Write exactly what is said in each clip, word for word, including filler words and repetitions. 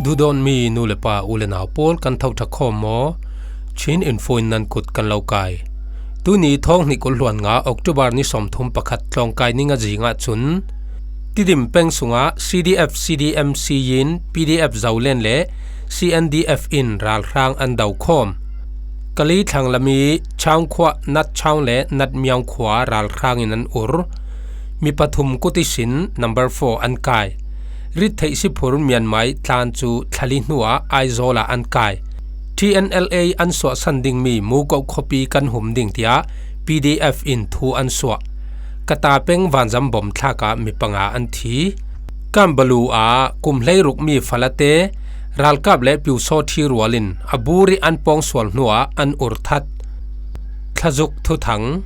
Duhdawtmi nu le pa, u le nau pawl, kan tho ṭha khawm maw? Chin Info in nan kut kan lo kai. Tuni thawng hnih kul hluan nga October ni sawmthum pakhat tlawngkai ni nga zingah cun Tidim peng sungah C D F C D M C in P D F Zoland le C N D F in ralhrang an do khawm. Kali thlanglami Chaung khua, Nat Chaung le Nat Miaung khua ralhrang in an ur. Mi pathum kut ihsin number four an kai. Rittheih siphur Myanmar tlan cu thla li hnuah Aizawl ah an kai. T N L A an suahsan dingmi Muko khuapi kan hum ding tiah P D F in thu an suah. Kata peng vanzam bom thlak ah mi panga an thi. Kambalu ah kum hleiruk mi Falate ralkap le Pyusawthi rual in a bur ih an pawng sual hnuah an ur that. Thlazuk thuthang.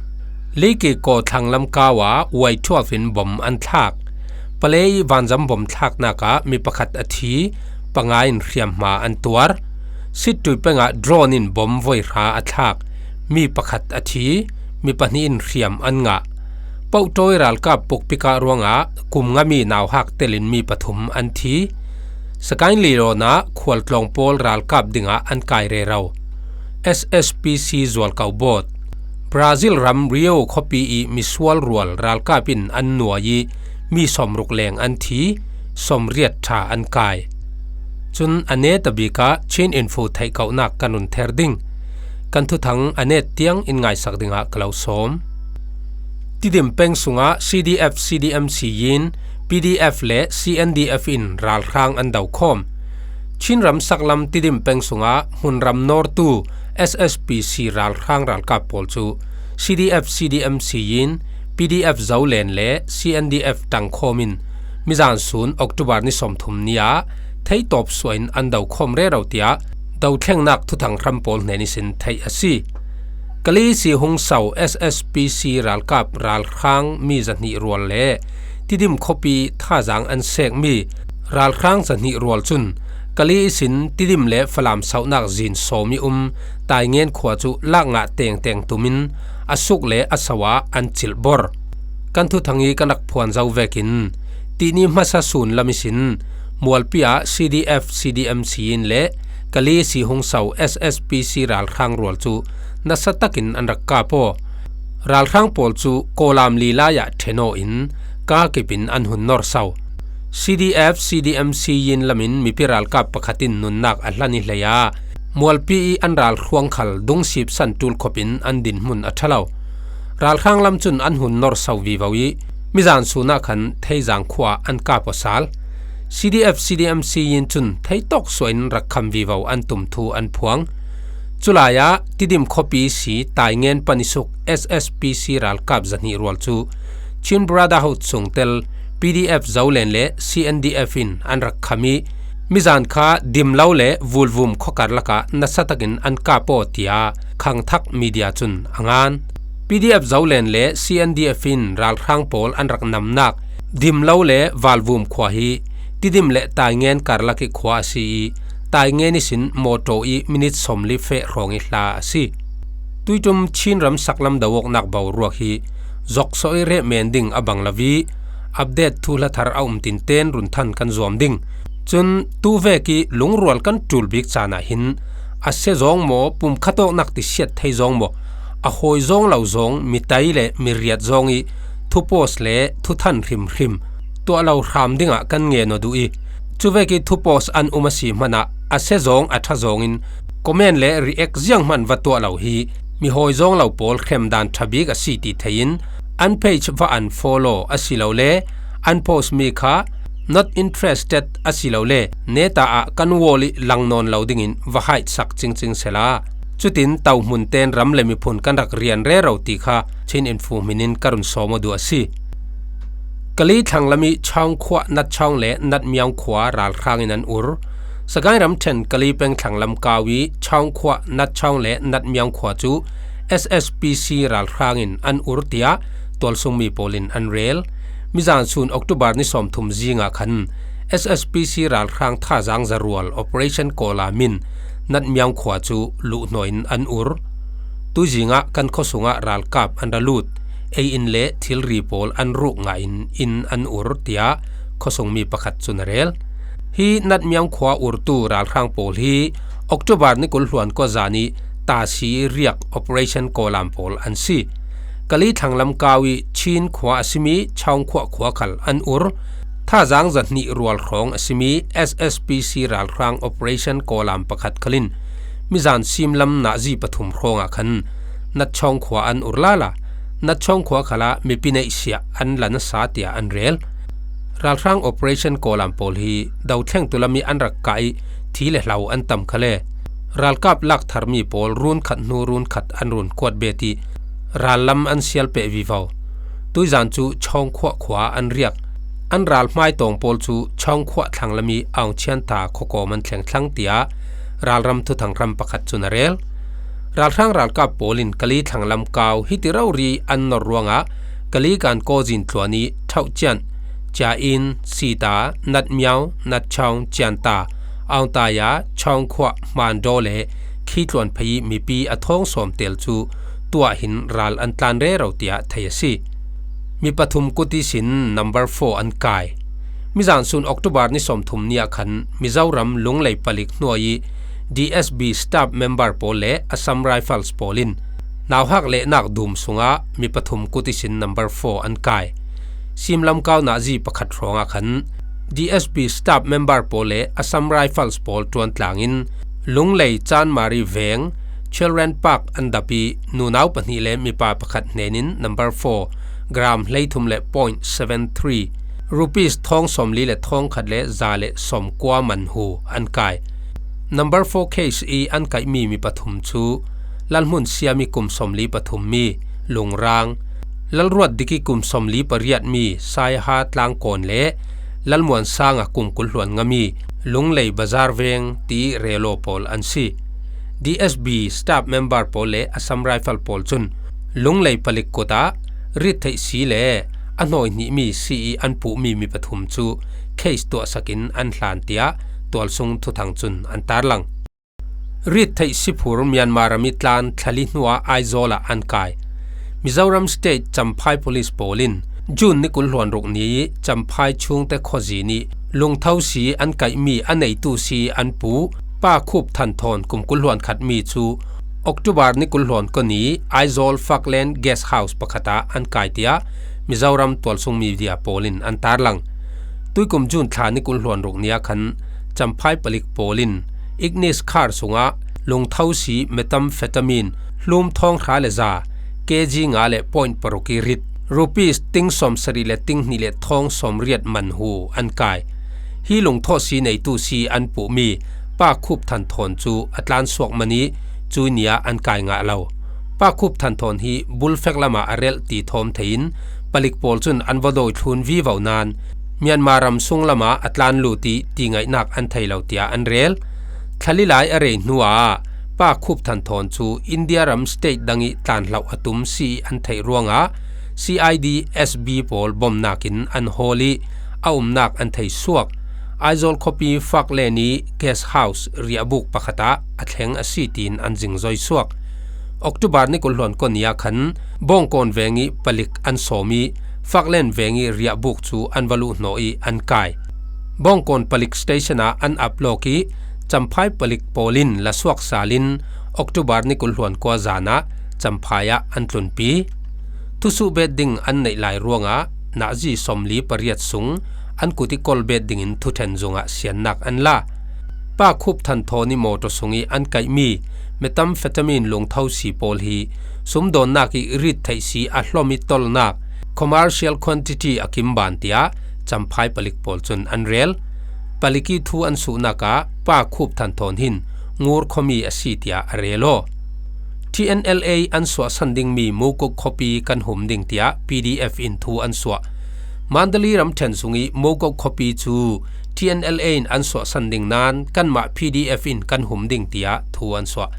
Likikaw thlanglam kau ah Y twelve in bom an thlak. Palei vanzam bom thlaknak ah mi pakhat a thi, panga in hriamhma an tuar. Sittui peng ah drone in bom voi hra a thlak. Mi pakhat a thi, mi pahnih in hriam an ngah. Pohtawi ralkap pukpik ah ruangah kum ngami nauhak telin mi pathum an thi. Sagaing Leilawn ah khualtlawng pawl ralkap dingah an kai rero. S S P C zualko bawt. Brazil ram Rio khuapi ih misual rual ralkap in an nuai ih mi sawmruk leng an thi, sawmriat ṭha an kai. Cun a net a bik ah Chin Info theihkohnak kan run ther ding. Kan thuthang a net tiang in ngaisak dingah ka lo sawm. Tidim peng sungah C D F C D M C in P D F le C N D F in ralhrang an do khawm. Chin ram saklam Tidim peng sungah hmunram nawrtu S S P C ralhrang ralkap pawl cu C D F C D M C in P D F Zoland le C N D F ṭangkhawm in mizan sun October ni sawmthum ni ah theitawp suah in an do khawm rero tiah dothlengnak thuthang hram pawl hnen ihsin theih a si. Kali si hung so S S P C ralkap ralhrang mi zahnih rual le Tidim khuapi thazaang an sekmi ralhrang zahnih rual cun Kali ihsin Tidim le Falam sauhnak zin sawm ih um Taingen khua cu lak ngah tengteng tum in a suk le a so ah an cilh bor. Kan thuthang ih kan rak phuan zo vekin tihni hmasa sun lam ihsin Mualpi ah C D F, C D M C in le Kali si hung so S S P C ralhrang rual cu nasa takin an rak kap aw. Ralhrang pawl cu Kawlamli lai ah ṭhen aw in kaa kip in an hun nor so. C D F, C D M C in lamin mipi ralkap pakhat in nunnak a hlan ih hlei ah Mualpi ih an ralhruang khal Dungsip San ṭul khop in an dinhmun a ṭha lo. Ralhrang lam cun an hun nor so vivo ih mizan sun ah khan Theizang khua ah an kap aw sal. C D F, C D M C in cun theitawk suah in rak kham vivo an tum thu an phuang. Culai ah Tidim khuapi si Taingen pan ih suk S S P C ralkap zahnih rual cu Chin Brotherhood sungtel P D F Zoland le C N D F in an rak kham ih mizan kha Dimlo le Vulvum khuakar lakah nasa takin an kap aw, tiah khangthak media cun a ngan. P D F Zoland le C N D F in ralhrang pawl an rak namnak Dimlo le Valvum khua hi Tidim le Taingen karlak ih khua a si ih Taingen ihsin mawṭaw ih minit sawmli feh hrawng ih hla a si. Tuiṭum Chin ram saklam do awknak boruak hi zoksawh ih reh men ding a bang lo ih update thuhla thar a um tinten run than kan zuam ding. Cun tuvek ih lungrual kan ṭul bik caan ah hin a sia zawng maw, pumkhat awknak ti siat thei zawng maw, a hawi zawng lo zawng, mi tai le mi riat zawng ih thupost le thuthan hrimhrim tuah lo hram dingah kan ngen aw duh ih, cuvek ih thupost an um a si hmanah a sia zawng a ṭha zawng in comment le react zianghman va tuah lo hi mi hawi zawng lo pawl hremdan ṭha bik a si ti thei in an page va unfollow asilole an post mi kha not interested asilole neta ah kan wall ih lang nawn lo dingin va haihsak cingcing sehla. Cutin tohmun ten ram le miphun kan rak rian rero ti kha Chin Info hmin in ka run sawm aw duh a si. Kali thlang lam ih Chaung khua, Nat Chaung le Nat Miaung khua ralhrang in an ur. Sagaing ramṭhen Kali peng thlang lam kau ih Chaung khua, Nat Chaung le Nat Miaung khua cu S S P C ralhrang in an ur, tiah tualsungmi pawl in an rel. Mizan sun October ni sawmthum zingah khan S S P C ralhrang thazaang zarual Operation Kawla min Nat Miaung khua cu luhhnaw in an ur. Tuizingah kan khuasungah ralkap an ra lut, ei-in le thilri pawl an ruk ngah in inn an ur, tiah khuasungmi pakhat cun a rel. Hi Natmiaung khua urtu ralhrang pawl hi October ni kul hluan kua zan ih tasi riak operation kawlam pawl an si. Kali thlanglam kau ih Chin khua a simi Chawngkhuah khua khal an ur. Thazang zahnih rual hrawng a simi S S P C ralhrang operation kawlam pakhat khalin mizan simlam nazi pathum hrawngah khan Natchawng khua an ur lala, Natchawng khua khalah mipi neihsiah an la nasa tiah an rel. Ralhrang operation kawlam pawl hi dothlengtu lam ih an rak kah ih thi le hlau an tam khale. Ralkap laktharmi pawl run khat hnu run khat an run kuat bet ih rallam an sial peh vivo. Tuizan cu Chawngkhuah khua an riak. An ralhmai tawng pawl cu Chawngkhuah thlanglam ih Aung Chianta khuakawm an thleng thlang tiah ralram thuthang hram pakhat cun a rel. Ralhrang ralkap pawl in Kali thlanglam kau hiti rori an nor ruangah Kali kan kawzin tluan ih Thauhcian, Cia In, Sita, Natmiau, Natchaung, Cianta, Aungtaya, Chawngkhuah, Hmandaw le khi tluan phei ih mipi a thawng sawm tel cu tuah hin ral an tlan rero tiah thei a si. Mi pathum kut ihsin number four an kai. Mizan sun October ni sawmthum ni ah khan Mizoram Lunglei palik hnuai ih D S B staff member pawl le Assam Rifles pawl in nauhak lehnak dum sungah mi pathum kut ihsin number four an kai. Simlam kau nazi pakhat hrawngah khan D S B staff member pawl le Assam Rifles pawl ṭuan tlangin Lunglei Chanmari veng Children Park an dap ih nunau pahnih le mipa pakhat hnenin number four gram hleithum le point seven three rupees thawng sawmli le thawng khat le za le sawmkua man hu an kai. Number four case ih an kaihmi mi pathum cu Lalhmun Siam ih kum sawmli pathum mi Lungrang, Lalruat Dik ih kum sawmli pariat mi Saiha Tlangkawn le Lalmuan Sang ah kum kul hluan ngami Lunglei Bazar Veng ti relo pawl an si. D S B staff member pawl le Assam Rifle pawl cun Lunglei palik kut ah rittheih si le a hnawi hnihmi si ih an puhmi mi pathum cu case tuahsak in an hlan tiah tualsung thuthang cun an tarlang. Rittheih siphur Myanmar ram ih tlan thlali hnuah Aizawl ah an kai. Mizoram State Champhai Police pawl in June ni kul hluan ruk ni ih Champhai Chungte khuazin ih lungtho si an kaihmi a neitu si an pu Pa Khup Than Thawn kum kul hluan khatmi cu October ni kul hluan kua ni Aizawl Faklen Guest House pakhat ah an kai tiah Mizoram tualsung media pawl in an tarlang. Tuikum June thla ni kul hluan ruk ni ah khan Champhai palik pawl in Ignis khar sungah lungtho si methamphetamine hlum thawng hra le za, K G nga le point paruk ih rit, rupees ting sawmsarih le ting hnih le thawng sawmriat man hu an kai. Hi lungthawh si neitu si an puhmi Pa Khup Than Thawn cu a tlan suak man ih cui ni ah an kai ngah lo. Pa Khup Than Thawn hi bulfek lamah a relh ti thawm thei in palik pawl cun an va dawi thlun vivo nain Myanmar ram sung lamah a tlan lut ih tingaihnak an thei lo tiah an rel. Thlali lai a rei hnuah Pa Khup Than Thawn cu India ram state dang ih tlanhlauh a tum si ih an theih ruangah C I D S B pawl bomnak in an hawl ih a umnak an thei suak. Aizawl khuapi Faklen ih guest house riahbuk pakhat ah a thleng a si tiin an zingzoi suak. October ni kul hluan kua ni ah khan Bawngkawn veng ih palik an sawm ih Faklen veng ih riahbuk cu an va luhhnawh ih an kai. Bawngkawn palik station ah an aplawk ih Champhai palik pawl in lasuak sal in October ni kul hluan kua zan ah Champhai ah an tlunpi. Thusuh bet ding an neih lai ruangah nazi sawmli pariat sung an kut ih kol bet dingin thuṭhen zungah siannak an la. Pa Khup Than Thawn ih mawṭaw sung ih an kaihmi methamphetamine lungtho si pawl hi sumdawnnak ih rittheih si a hlom ih tolnak commercial quantity a kimban tiah Champhai palik pawl cun an rel. Palik ih thu an suhnak ah Pa Khup Than Thawn hin Ngur khuami a si tiah a rel aw. T N L A an suahsan dingmi Mogok khuapi kan hum ding tiah P D F in thu an suah. Mandalay ramṭhen sungih Mogok khuapi cu T N L A in an suahsan ding nain kanmah P D F in kan hum ding tiah thu an suah.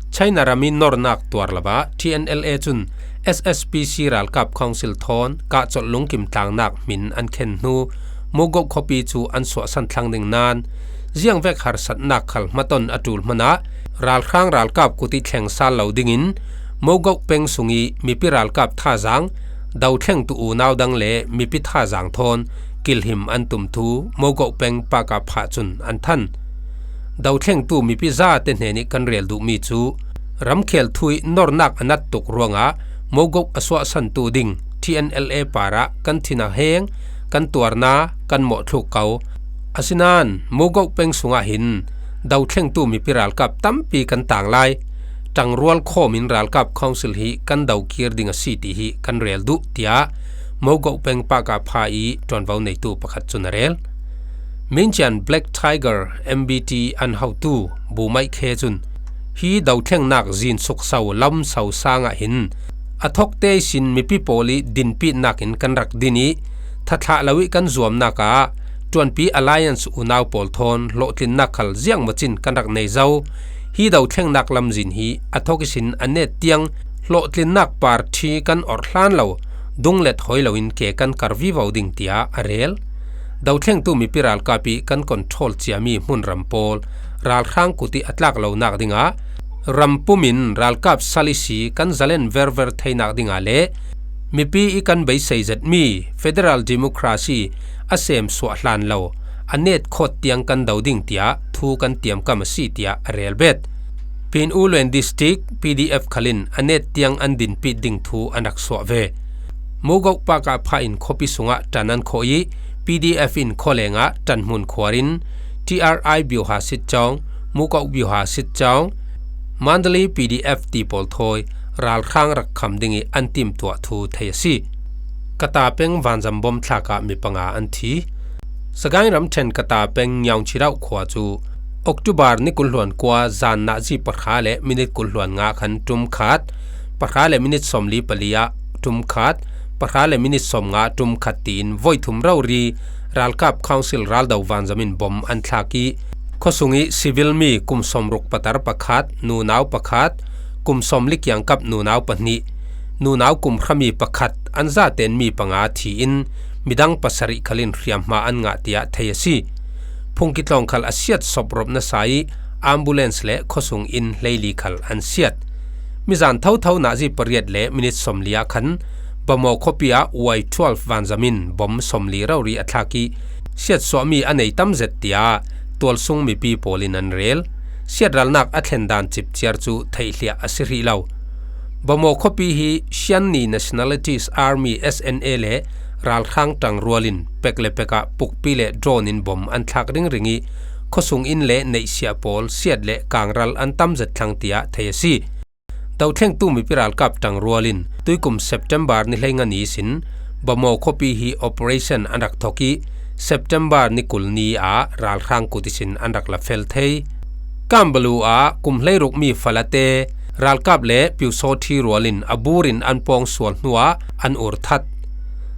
China ram ih nornak tuar lo ah T N L A cun S S P C ralkap council thawn kahcolh lungkim tlangnak hmin an khen hnu Mogok khuapi cu an suahsan thlang ding nain ziangvek harsatnak khal hmaton a ṭul hmanah ralhrang ralkap kut ih thleng sal lo dingin Mogok peng sungih mipi ralkap thazaang, dothlengtu unau dang le mipi thazaang thawn kilhim an tum thu Mogoh peng Pakapha cun an than. Dothlengtu mipi zate hnenih kan rel duhmi cu ramkhel thu ih nornak a nat tuk ruangah Mogoh a suahsantu ding T N L A parah kan thin a heng, kan tuarna kan mawhthluk ko. Asinain Mogoh peng sungah hin dothlengtu mipi ralkap tampi kan tang lai. Ṭangrual khawm in ralkap council hi kan dokir ding a si ti hi kan rel duh, tiah Mogoh peng Pakapha ih ṭuanvo neitu pakhat cun a rel. Mincian Black Tiger M B T an hotu Bu Maih Khe cun hi dothlengnak zinsukso lawmso sangah hin a thokte ihsin mipi pawl ih dinpitnak in kan rak din ih thathlah lo ih kan zuamnak ah ṭuanpi alliance unau pawl thawn hlawhtlinnak khal ziangmacin kan rak nei zo. Hi dothlengnak lamzin hi a thok ihsin a net tiang hlawhtlinnak party kan orh hlan lo, dunglet hoi loin ke kan kar vivo ding, tiah a rel. Dothlengtu mipi ralkap ih kan control ciami hmunram pawl ralhrang kut ih a tlak lonak dingah ram pum in ralkap sal ihsi kan zalen verver theinak dingah le mipi ih kan beisei zetmi federal democracy a semsuah hlan lo, a net khawt tiang kan do ding, tiah thu kan tiamkam a si, tiah a rel bet. Pyin Oo Lwin District P D F khal in a net tiang an dinpit ding thu an rak suah ve. Mogoh Pakapha in khuapi sungah ṭan an khawh ih P D F in khualeng ah ṭanhmun khuar in T R I Byuha Sitcawng, Mogoh Byuha Sitcawng, Mandalay P D F ti pawl thawi ralhrang rak kham ding ih an timtuah thu thei a si. Kata peng vanzam bom thlak ah mi panga an thi. Sagaing ramṭhen Kata peng Ngiaungchirauh khua cu October ni kul hluan kua zan nazi pahra le minit kul hluan nga khan ṭum khat, pahra le minit sawmli pali ah ṭum khat, pahra le minit sawmnga ah ṭum khat tiin voi thum rori ralkap council raldo vanzam in bom an thlak ih khuasung ih civil mi kum sawmruk patar pakhat, nunau pakhat, kum sawmli kiangkap nunau pahnih, nunau kum hrami pakhat an zaten mi panga thi in midang pasarih khal in hriamhma an ngah, tiah thei a si. Phungki tlawng khal a siat sawp rawp nasa ih ambulance le khuasung inn hleili khal an siat. Mizan thotho nazi pariat le minit sawmli ah khan Bamaw khuapi ah Y twelve vanzam in bom sawmli rori a thlak ih siatsuahmi a nei tam zet, tiah tualsung mipi pawl in an rel. Siatralnak a thlen dan cipciar cu theihhliah a si hrih lo. Bamaw khuapi hi Shan Ni Nationalities Army, S N A, le ralhrang ṭangrual in pek le pek ah pukpi le drone in bom an thlak ringring ih khuasung inn le neihsiah pawl siat le kangral an tam zet thlang, tiah thei a si. Dothlengtu mipi ralkap ṭangrual in tuikum September ni hleinga ni ihsin Bamaw khuapi hi operation an rak thok ih September ni kul ni ah ralhrang kut ihsin an rak la fel thei. Kambalu ah kum hleiruk mi Falate ralkap le Pyusawṭhi rual in a bur in an pawng sual hnuah an ur that.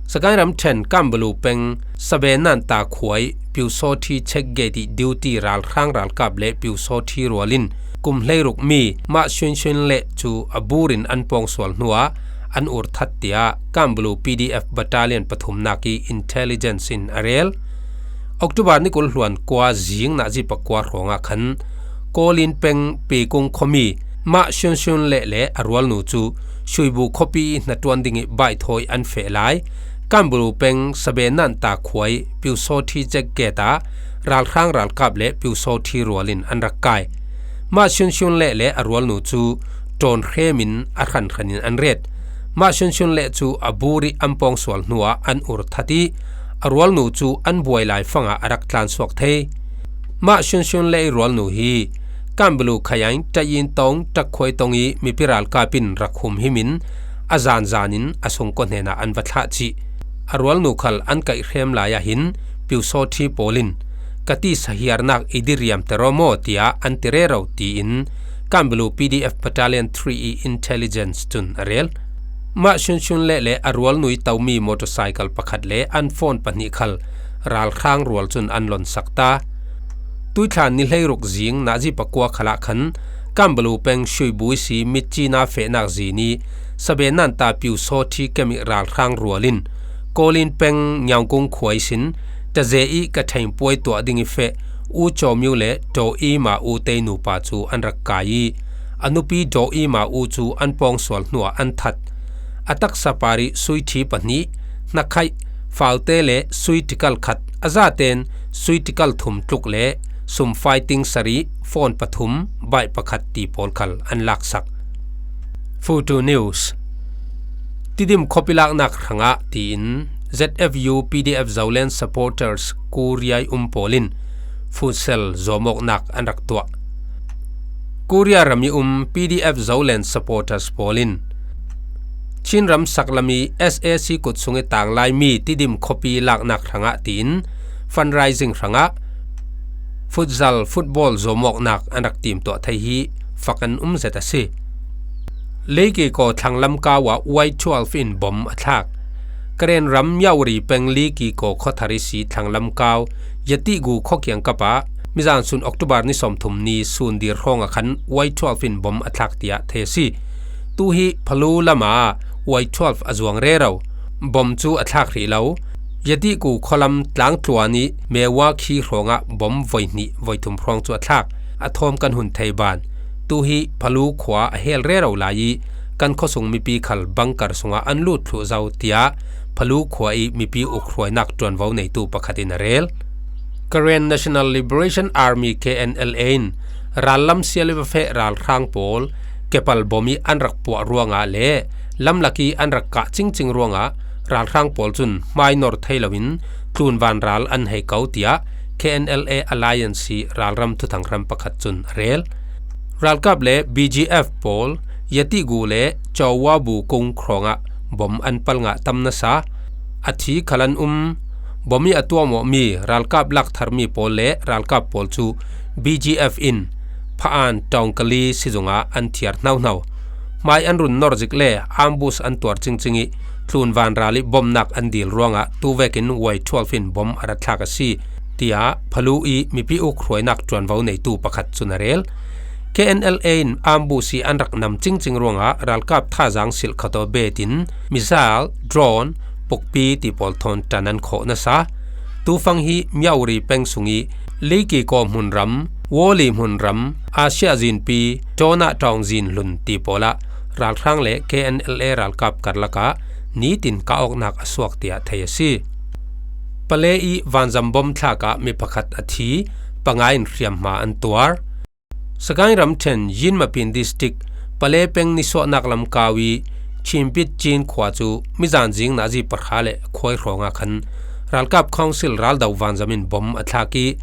Sagaing ramṭhen Kambalu peng Sabenanta khua ih Pyusawṭhi check gate ih duty ralhrang ralkap le Pyusawṭhi rual in kum hleiruk mi Mah Shun Shun Leh cu a bur in an pawng sual hnuah an ur that, tiah Kambalu P D F battalion pathumnak ih intelligence in a rel. October ni kul hluan kua zing nazi pakua hrawngah khan Kawlin peng Pekung khuami Mah Shun Shun Leh le a rualnu cu Shuibu khuapi ih hnaṭuan dingih baithawi an feh lai. Kambalu peng Sabenanta khua ih Pyusawṭhi check gate ah ralhrang ralkap le Pyusawṭhi rual in an rak kai. Mah Shun Shun Leh le a rualnu cu ṭawn hrem in a hranhran in an ret. Mah Shun Shun Leh cu a bur ih an pawng sual hnuah an ur that ih a rualnu cu an buai lai fangah a rak tlansuak thei. Mah Shun Shun Leh ih rualnu hi Kambalu Khayaing ṭayin tong ṭakkhuai tong ih mipi ralkap in rak humhim in a zanzan in a sungkua hnenah an va thlah cih. A rualnu khal an kaih hrem lai ah hin Pyusawṭhi pawl in ka tisa hiarnak i diriamter aw maw tiah an ti rero tiin Kambalu P D F Battalion three ih intelligence cun a rel. Mah Shun Shun Leh le a rualnu ih tomi motorcycle pakhat le an phone pahnih khal ralhrang rual cun an lonsak ta. Tuithlan ni hleiruk zing nazi pakua khalah khan Kambalu peng Shuibu ihsi mitcina fehnak zin ih Sabenanta Pyusawṭhi kemih ralhrang rual in Kawlin peng Ngiaungkung khua ihsin Taze ih ka ṭhengpuai tuah ding ih feh U Cawmiu le Daw Ima U tei nupa cu an rak kai ih a nupi Daw Ima U cu an pawng sual hnuah an that. A taksa par ih suiṭhi pahnih, hnakhaih, falte le sui tikal khat, a zaten sui tikal thum tluk le sum fighting sarih, phone pathum, bike pakhat ti pawl khal an laksak. Futu News. Tidim khuapi laknak hrangah tiin Z F U P D F Zoland supporters Korea i um pawl in futsal zuamawknak an rak tuah. Korea ram i um P D F Zoland supporters pawl in Chin ram saklam i S A C kut sung i tanglai mi Tidim khuapi laknak hrangah tiin fundraising hrangah futsal, football zuamawknak an rak timtuah thei hi fak an um zet a si. Leikikaw thlanglam kau ah Y twelve in bom a thlak. Karen ram Myauri peng Leikikaw khuathar i si thlanglam kau Yatihgu khuakiang kap ah mizan sun October ni sawmthum ni sun dir hrawng a khan Y twelve in bom a thlak tiah thei a si. Tu hi Phalu lam ah Y twelve a zuang rero. Bom cu a thlak rih lo. Yatihgu khualam tlangtluan i Mewa khi hrawngah bom voi hnih voi thum hrawng cu a thlak. A thawm kan hun thei ban. Tu hi Phalu khua a hel rero lai i kan khuasung mipi khal bunker sungah an lut thluh zo, tiah Phalu khua i mipi ukhruainak ṭuanvo neitu pakhat in a rel. Karen National Liberation Army, K N L A, in rallam sia le va feh ralhrang pawl kepal bom i an rak puah ruangah le lamlak i an rak kah cingcing ruangah ralhrang pawl cun hmainor thei loin tlun vanral an hei ko, tiah K N L A Alliance i ralram thuthang hram pakhat cun a rel. Ralkap le B G F pawl Yatihgu le Chawabu kung hrawngah bom an pal ngah tam nasa. A thi khal an um. Bom i a tuahmawhmi ralkap laktharmi pawl le ralkap pawl cu B G F in Phaan Tawngkali sizungah an thiar hnohno. Hmai an run nor zik le ambush an tuar cingcing i tlun vanral i bomnak an dil ruangah tu vekin Y twelve in bom a ra thlak a si, tiah Phalu i mipi ukhruainak ṭuanvo neitu pakhat cun a rel. K N L A in ambush i an rak nam cingcing ruangah ralkap thazaang silh khat aw bet in missile, drone, pukpi ti pawl thawn ṭan an khawh nasa. Tufang hi Myauri peng sung i Leikikaw hmunram, Woli hmunram, Asia zinpi, Dawna Tawng zin hlun ti pawl ah ralhrang le K N L A ralkap karlak ah nitin kah awknak a suak tiah thei a si. Pale i vanzam bom thlak ah mi pakhat a thi, panga in hriamhma an tuar. Sagaing ramṭhen Yinmapin District Pale peng nisuahnak lam kau i Chimpit Chin khua cu mizan zing nazi pahra le khuai hrawngah khan ralkap council raldo vanzam in bom a thlak i,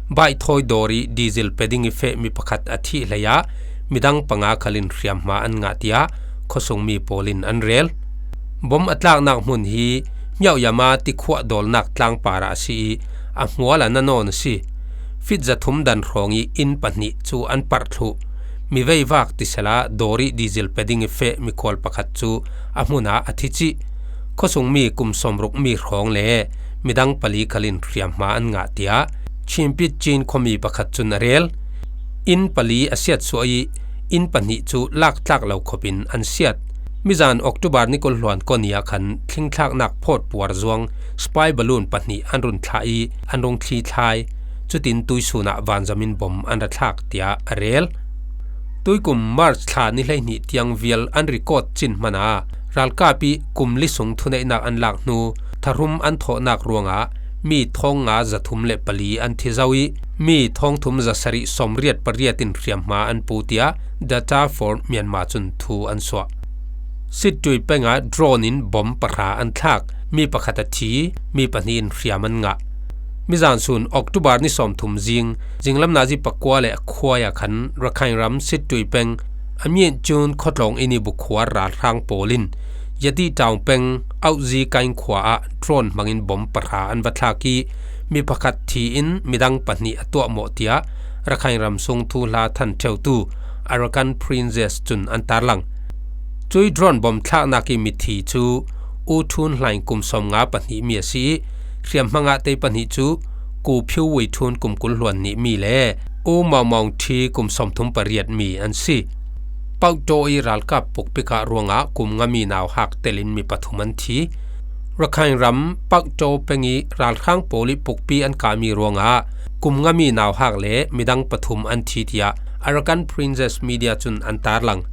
bike thawi dawr i diesel pe ding i feh mi pakhat a thih hlei ah midang panga khal in hriamhma an ngah, tiah khuasungmi pawl in an rel. Bom a tlaknak hmun hi Myawyama tikhuah dawlnak tlangpar ah a si i, a hmual a na nawn a si. Fit zathum dan hrawng i inn pahnih cu an parh thluh. Mi veivak tisela dawr i diesel pe ding i feh mikhual pakhat cu a hmun ah a thi cih. Khuasungmi kum sawmruk mi hrawng le midang pali khal in hriamhma an ngah, tiah Chimpit Chin khuami pakhat cun a rel. Inn pali a siatsuah i inn pahnih cu laktlak lo khop in an siat. Mizan October ni kul hluan kua ni ah khan thlingthlaknak phawt puar zuang spy balloon pahnih an run thlah i an rung thlithlai. Cutin tuisun ah vanzam in bom an ra thlak, tiah a rel. Tuikum March thla ni hleihnih tiang vial an record cin hmanh ah ralkap i kum li sung thuneihnak an lak hnu tharum an thawhnak ruangah mi thawng nga zathum le pali an thi zo i mi thawng thum zasarih sawmriat pariat in hriamhma an pu, tiah Data for Myanmar cun thu an suah. Sittui peng ah drone in bom pahra an thlak, mi pakhat a thi, mi pahnih in hriam an ngah. Mizan sun October ni sawmthum zing, zinglam nazi pakua le a khuai ah khan Rakhine ram Sittui peng a Myincun khuatlawng i nibu khuar ralhrang pawl in Yati Taung peng Auzi Kaing khua ah drone hmangin bom pahra an va thlak i, mi pakhat thi in midang pahnih a tuahmawh, tiah Rakhine ram sung thuhla than ṭheutu Arakan Princess cun an tarlang. Cui drone bom thlaknak i mithi cu U Thun Hlaing kum sawmnga pahnih mi a si i, hriamhma ngah te pahnih cu Ku Phiu Wui Thun kum kul hluan nih mi le U Maung Maung Thi kum sawmthum pariat mi an si. Pauktaw i ralkap pukpi kah ruangah kum ngami nauhak telin mi pathum an thi. Rakhine ram Pauktaw peng i ralhrang pawl i pukpi an kahmi ruangah kum ngami nauhak le midang pathum an thi, tiah Arakan Princess Media cun an tarlang.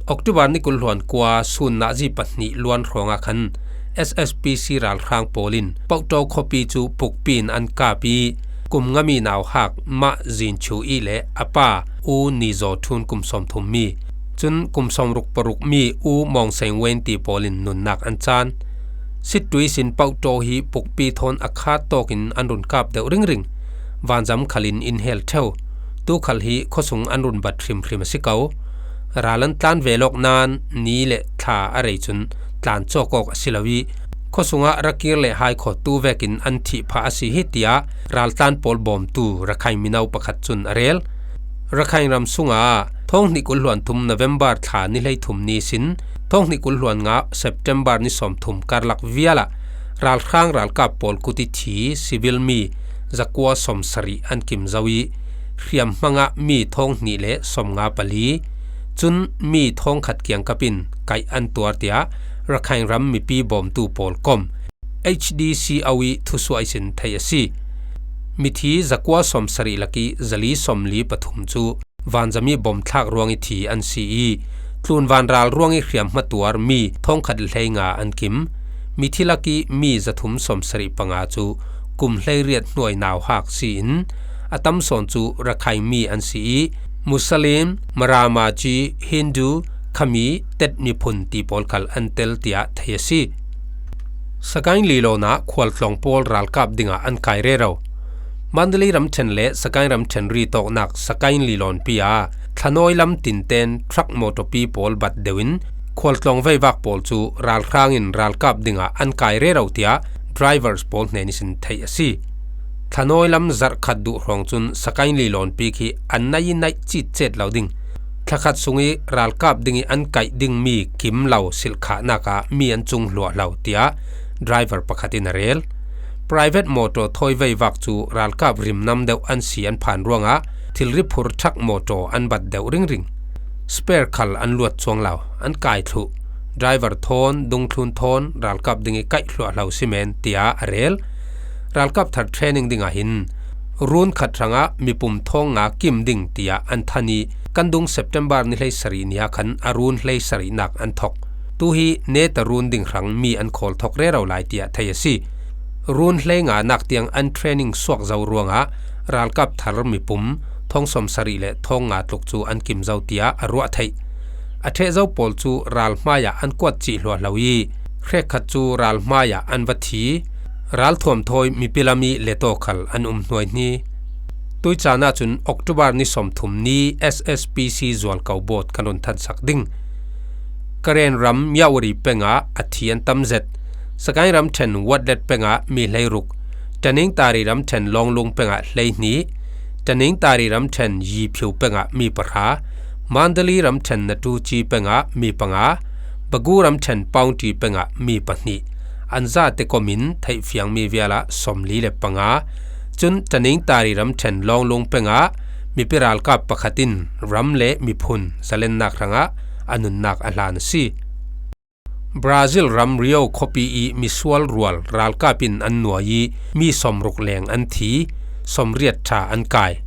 October ni kul hluan kua sun nazi pahnih luan hrawngah khan S S P C ralhrang pawl in Pohtaw khuapi cu pukpi in an kap i, kum ngami nauhak Mah Zin Chu I le a pa U Ni Zaw Thun kum sawmthum mi, cun kum sawmruk paruk mi U Mawng Seng Wen ti pawl in nunnak an caan. Sittui sin Pohtaw hi pukpi thawn a khat tawk in an run kap deuh ringring. Vanzam khal in in hel ṭheu. Tu khal hi khuasung an run bat hrimhrim a si ko. Ral an tlan ve lawk nain ni le thla a rei cun tlan cawk awk a si lo i, khuasungah rakir le hai khawh tu vekin an thih phah a si hi, tiah raltlan pawl bawmtu Rakhine mino pakhat cun a rel. Rakhine ram sungah thawng hnih kul hluan thum November thla ni hleithum ni sin thawng hnih kul hluan nga September ni sawmthum karlak vialah ralhrang ralkap pawl kut i thi civil mi zakua sawmsarih an kim zo i, hriamhmangah mi thawng hnih le sawmnga pali, cun mi thawng khat kiangkap in kaih an tuar, tiah Rakhine ram mipi bawmtu pawl kom H D C O i thusuah ihsin theih a si. Mithi zakua sawmsarih lak i zali sawmli pathum cu vanzam i bom thlak ruang i thi an si i, tlunvan ral ruang i hriamhma tuar mi thawngkhat le hleinga an kim. Mithi lak i mi zathum sawmsarih panga cu kum hleiriat hnuai nauhak si in, a tam sawn cu Rakhine mi an si i, Muslim, Maramaji, Hindu, Khami, Tet miphun ti pawl khal an tel, tiah theih a si. Sagaing Lilon ah khualtlawng pawl ralkap dingah an kai rero. Mandalay ramṭhen le Sagaing ramṭhen ri tawknak Sagaing Lilon pi ah thlanawi lam tinten truck mawṭawpi pawl bat deuh in khualtlawng veivak pawl cu ralhrang in ralkap dingah an kai rero, tiah drivers pawl hnen ihsin theih a si. Thlanawi lam zarh khat duh hrawng cun Sagaing Lilon pi khi an naih i naih citcet lo ding. Thlakhat sung i ralkap ding i an kaih dingmi kim lo silhkhahnak ah mi an cung hluahlo, tiah driver pakhat in a rel. Private mawṭaw thawi veivak cu ralkap rimnam deuh an si an phan ruangah thilri phur truck mawṭaw an bat deuh ringring. Spare khal an luat cuang lo, an kai thluh. Driver thawn, dungthlun thawn ralkap ding i kaih hluahlo si men, tiah a rel. Ralkap thar training dingah hin run khat hrangah mipum thawng nga kim ding, tiah an than i, kan dung September ni hleisarih ni ah khan a run hleisarihnak an thawk. Tu hi neta run ding hrang mi an khawl thawk rero lai, tiah theih a si. Run hleinganak tiang an training suak zo ruangah ralkap thar mipum thawng sawmsarih le thawng nga tluk cu an kim zo, tiah a ruah theih. A ṭheh zo pawl cu ral hmaiah an kuat cih hluahlo i, hrekkhat cu ral hmaiah an va thi. Ralthuam thawi mipi lam i letawk khal an um hnuaihni. Tui caan ahcun October ni sawmthum ni S S P C zualko bawt kan run thansak ding. Karen ram Myawaddy peng ah a thi an tam zet. Sagaing ramṭhen Watlet peng ah mi hleiruk, Tanintharyi ramṭhen Lawnglung peng ah hleihnih, Tanintharyi ramṭhen Yiphiu peng ah mi pahra, Mandalay ramṭhen Natuchi peng ah mi panga, Bago ramṭhen Paungti peng ah mi pahnih, an zate kom in theihfiangmi vial ah sawmli le panga, cun Tanintharyi ramṭhen Lawnglung peng ah mipi ralkap pakhat in ram le miphun zalennak hrangah a nunnak a hlan a si. Brazil ram Rio khuapi i misual rual ralkap in an nuai i mi sawmruk leng an thi, sawmriat ṭha an kai.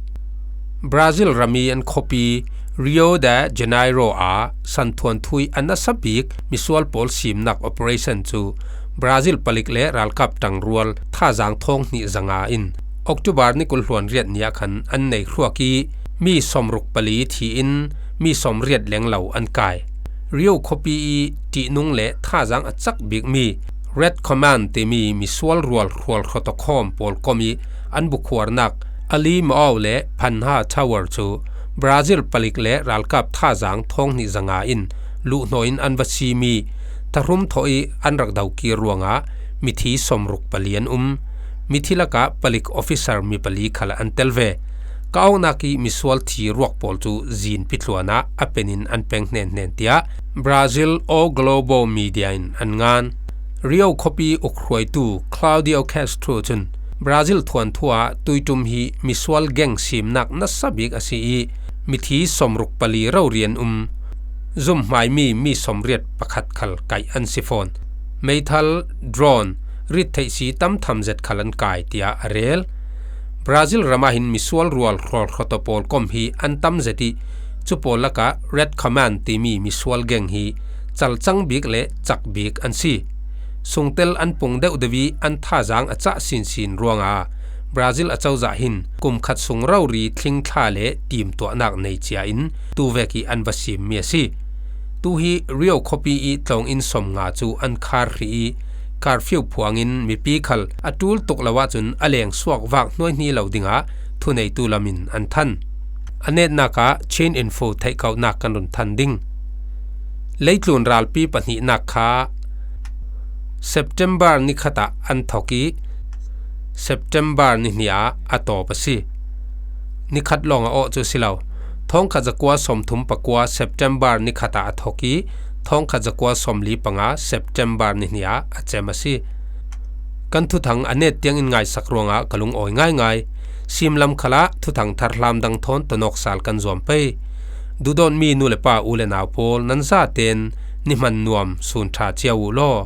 Brazil ram i an khuapi Rio de Janeiro ah santhuanthu i a nasa bik misual pawl simnak operation cu Brazil palik le ralkap ṭangrual thazaang thawng hnih zanga in October ni kul hluan riat ni ah khan an nei hruak i mi sawmruk pali thi in mi sawmriat leng lo an kai. Rio khuapi i ṭihnung le thazaang a cak bikmi Red Command timi misual rual hrual hrawtawkhawm pawl kom i an bukhuarnak Ali Mao le Panha Tower cu Brazil palik le ralkap thazaang thawng hnih zanga in luhhnawh in an va simi thahrum thawh i an rak do kir ruangah mithi sawmruk pali an um. Mithi lakah palik officer mi pali khal an tel ve. Ka awknak i misual thi ruak pawl cu zin pitluan ah a pen in an peng hnenhnen, tiah Brazil O Globo Media in an ngan. Rio khuapi ukhruaitu Claudio Castro cun Brazil thuanthu ah tuiṭum hi misual geng simnak nasa bik a si i mithi sawmruk pali rori an um. Zumhmaimi mi sawmriat pakhat khal kaih an si fawn. Meithal, drone, rittheihsi tam tham zet khal an kai, tiah a rel. Brazil ram ah hin misual rual hrual hrawtawk pawl kom hi an tam zet i cu pawl lakah Red Command timi misual geng hi calcang bik le cak bik an si. Sungtel an pung deuhdeuh ih an thazaang a cah sinsin ruangah Brazil a cozah hin kum khat sung rori thlingthla le timtuahnak nei cia in tuvek ih an va simmi a si. Tu hi Rio khuapi ih tlawng inn sawmnga cu an khar hrih ih curfew phuangin mipi khal a ṭul tuk lo ahcun a leng suak vak hnuaihni lo dingah thuneitu lamin an than. A netnak ah Chin Info theihkauhnak kan run than ding. Leitlun ralpi pahnihnak kha September nikhat ah an thawk ih September ni hnih ah a tawp a si. Nikhat lawng a awh cu si lo. Thawngkhat zakua sawmthum pakua September nikhat ah a thawk ih thawngkhat zakua sawmli panga September ni hnih ah a cem a si. Kan thuthang a net tiangin ngaisak ruangah ka lungawi ngaingai. Simlam khalah thuthang tharhlam dang thawn tonawk sal kan zuam pei. Duhdawtmi nu le pa, u le nau pawl, nan zaten ni hman nuam sun ṭha cio uh law.